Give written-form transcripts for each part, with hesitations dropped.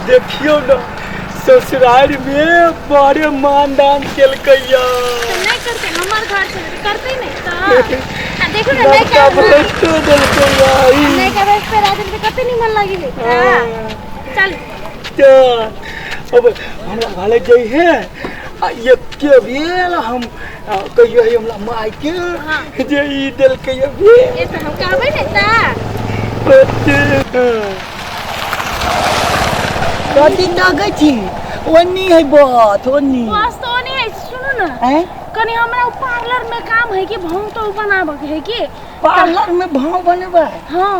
देखियौ ने ससुराल में बड़े मानदान केलकै या तऽ नहि करतै हमर घर छै तऽ करतै नहि तऽ आ देखू ने नहि नवका कर भेटो देलकै या ई। नहि करबै फेर आदमी के कते निमन लागि है हाँ। चल तऽ अब हमरा घरे जाइ है आ एके बेर हम कहियो है हमरा माय के हाँ। जे ई देलकै या भेल ए तऽ हम कहबै ने तऽ कथी लगै छी ओन्नी है बथ ओन्नी बस तो नहीं है सुनू ना हैं कनी हमरा उ पार्लर में काम है कि भाव तो बनाबे के है कि पार्लर में भाव बनेबै हाँ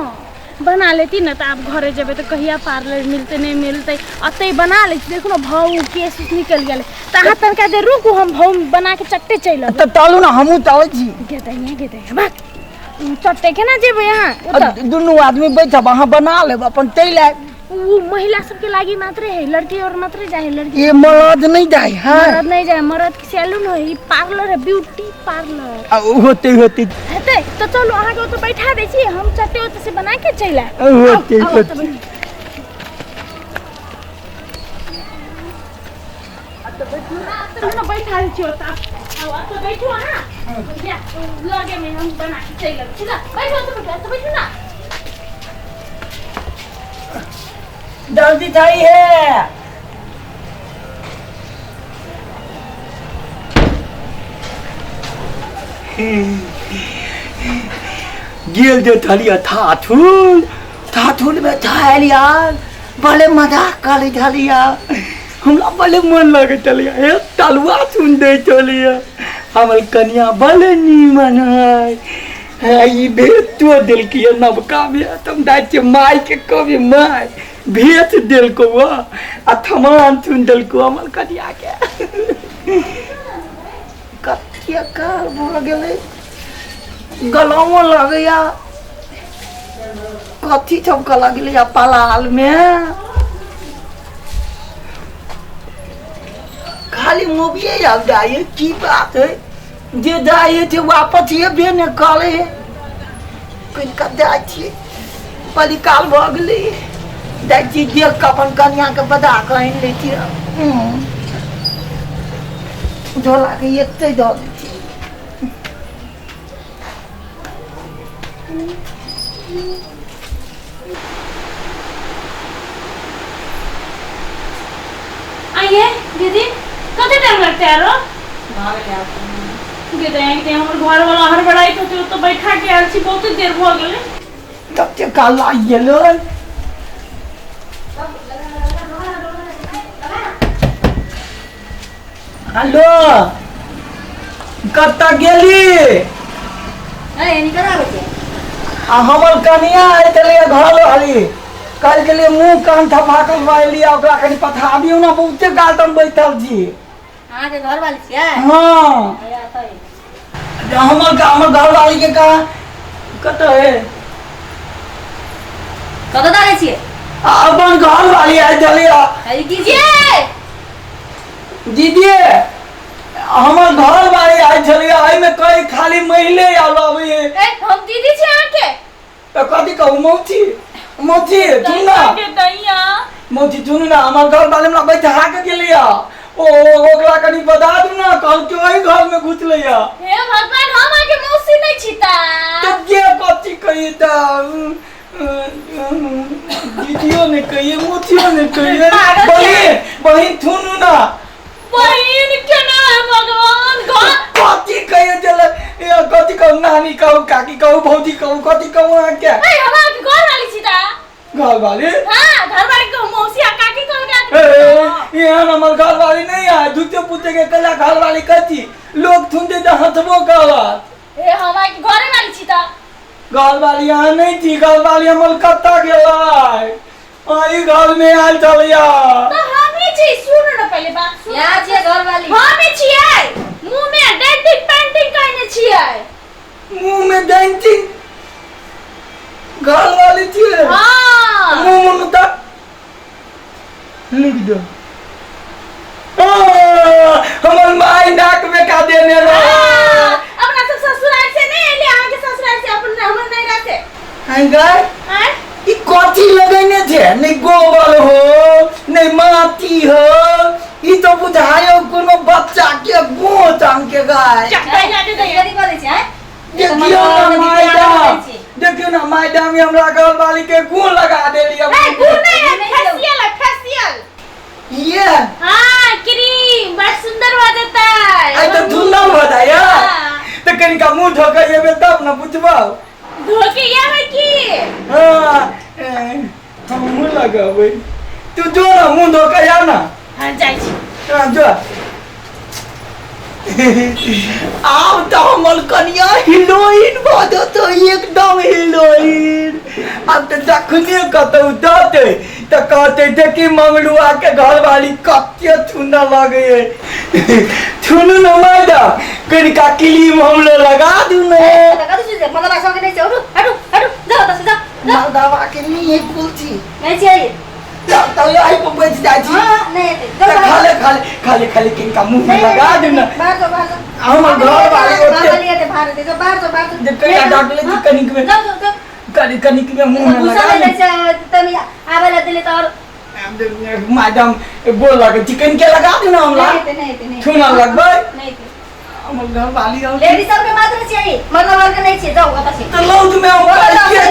बना लेती ना तऽ आब घरे जेबै तऽ कहिया पार्लर मिलतै नहि मिलतै अतै बना लै छी देखू ने भाव केस उस निकलि गेलै तऽ अहाँ तनिका देर रुकू हम भाव बना के चट्टे चलि अबै तऽ चलू ने हमहूँ चलै छी गेदैया गेदैया भाग चट्टे केना जेबै अहाँ ओतऽ दुनू आदमी बैठब अहाँ बना लेब अपन चलि आयब उ महिला सबके लागी मात्रे है लड़की और मात्रे जाए है लड़की ये मरद नहीं जाए हाँ मरद नहीं जाए मरद के सैलून है ई पार्लर है ब्यूटी पार्लर आ, होते होते हेतै तऽ चलू अहाँके ओतऽ बैठा दै छी हम चट्टे ओतऽ से बना के चलि आयब होते आउ, आउ, ओतऽ होते बैठू। तऽ हम बैठा दै छी ओतऽ आउ ओतऽ बैठू अहाँ या लगे में हम बना के चलि आयब ठीक है बैठू ओतऽ बैठू ओतऽ बैठू ना जल्दी चाहिए गेल जे थलिया थाथुल थाथुल में थायल यार बड़े मजाक करे छलिया हमरा बड़े मन लगे छलिया हे तलुआ सुन दे छलिया हमर कनिया बड़े नीमन है हे ई भेटो देलकै नवका भेट हम जाइ छियै मायके कहबै माय भेट देलकौ आ थमान चुन देलकौ हमर कनियाके कते काल भऽ गेलै गलामो लगैया कथी चमकऽ लगलै पलालमे खाली मोबिये आब जाइए की बात है जे जाइ छै वापस एबे नहि करै है कनिका जाइ छियै बड़ी काल भऽ गेलै जाइ छियै देख कऽ अपन कनिआँके बजा कऽ आनि लै छियै झोलाके एतै दऽ दै छियै। आइए दीदी कते टाइम लगतै आरो गे तऽ हमर घर वाला हड़बड़ाइत होतै ओतऽ बैठा के आयल छी बहुते देर भऽ गेलै तते काल लागि गेलै हेलो कतऽ गेली आ हमर कनिया आयल छलैया घर वाली काल्हि गेलियै मुँह कान थपाकल मारलियै ओकरा कनि पठाबियौ ने बहुते काल तक बैठल छी अहाँके घर वाली छियै हँ हमर हमर घरवाली के कहा कतऽ है कतऽ दारै छियै आ अपन घरवाली आयल छलैया ई की छियै दीदी हमर घरवाली आयल छलैया एहिमे कई खाली महिले आयल अबै है ए हम दीदी छी अहाँके तऽ कथी कहू मौसी मौसी सुन ना के दैया मौसी सुनू ना हमर घर वाले हमरा बैठा के गेलैया ओ ओकरा कनि बता दू ना कहलकै ओहि घर में घुसलैया हे भगवान हम अहाँके मौसी नहि छी ता तऽ के कथी कहिए तऽ दीदियो नहि कहिए मौसियो नहि कहिए पागल बहिन बहिन सुनू ना बहिन केना है भगवान घर कथी कहिए चल ए कथी कहू नानी कहू काकी कहू भौजी कहू कथी कहू अहाँके ए हम अहाँके घर वाली छी ता घर वाली हाँ घर वाली को मौसी आ काकी कहल के ए यहाँ हमर घर वाली नहीं है झूठे पूछे के कला घर वाली कथी लोग थुनते तऽ हंसबो करत ए हम अहाँके घरे वाली छी ता घर वाली यहाँ नहीं थी घर वाली हमर कत्ता गेलै आई घर में आयल छलैया तो हम ही छी सुन न पहले बात सुन यहाँ छियै घर वाली हम ही छियै मुंह में डेंटिंग पेंटिंग करने छियै मुंह में डेंटिंग घर वाली छियै हाँ मुंह मुंह तक लिख दो आ, हमर माय नाक में का देने रहे हाँ, अपना सब ससुराल से नहीं एली अहाँ के ससुराल से अपन हमर नैहरा से हैं गाय आँय ई कथी लगेने छै नहि गोबर हो नहि गे माटी हो ई तो बुझायो कोनो बच्चा के गोच अंके गाय। चटै लाटे दैया। कथी करै छी आँय? देखियो ना मैडम, देखियो ना मैडम, हमरा घर वाली के गुण लगा देली। अब ए गुण नहीं है, फेशियल है, फेशियल। ये हाँ क्रीम बड़ सुंदर हो जाता है। आई तो धुंधल हो जाए। हाँ। तो कनिका मुंह धोके जेबे तब ना बुझबो। धोके ये है की? हाँ हम मुंह लगाबै, तू जो ना मुंह धोके जाओ ना। हाँ जाइ छी। हाँ जो। आब तो हमर कनिया हीरोइन भऽ जेतै, एकदम हीरोइन। आब तऽ जखने कतौ देतै तऽ कहतै देखी मंगलुआ के घरवाली कते सुंदर लगैए। सुनू ने मैडम, कनिका क्रीम हमरो लगा दू ने। कथी छी मदवा सबके नहि छै। उठू, हटू हटू, जाउ ओतऽ से, जाउ जाउ। मर्दवा के नहीं कुलथी नहि छै। तब आई पर बैठ जाइ छी। हाँ नहि हेतै, तऽ जाउ बाहर। खाले खाले खाले खाले किनका मुंह में नहीं, लगा नहीं, दू ने। बाहर जाओ, बाहर जाओ। हमर घर वाली घर ओते वाली हेतै, बाहर हेतै, जाओ, बाहर जाओ, बाहर जाओ। जे कनिका डाकले छी कनिक में। जाओ जाओ जाओ। कनि कनिक में मुंह में गुस्सा लगा नहि दू। छै तनी आबै लए देले तऽ और मैडम गोल लगे चिकन के लगा दू ना हमरा। नहि हेतै, नहि हेतै, नहि हेतै। छूना लगबै। नहि हेतै। हमर घर वाली लेडीज सबके मात्र छियै, मर्द वर्ग नहि छियै, जाउ ओतऽ से। तऽ लौद में हम